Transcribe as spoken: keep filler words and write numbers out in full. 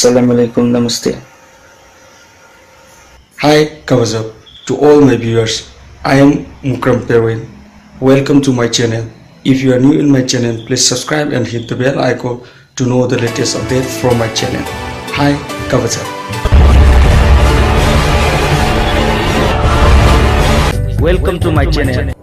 Assalamu alaikum, namaste. Hi, kabajab to all my viewers. I am Mukram Perwin. Welcome to my channel. If you are new in my channel, please subscribe and hit the bell icon to know the latest update from my channel. Hi, kabajab. Welcome to my channel.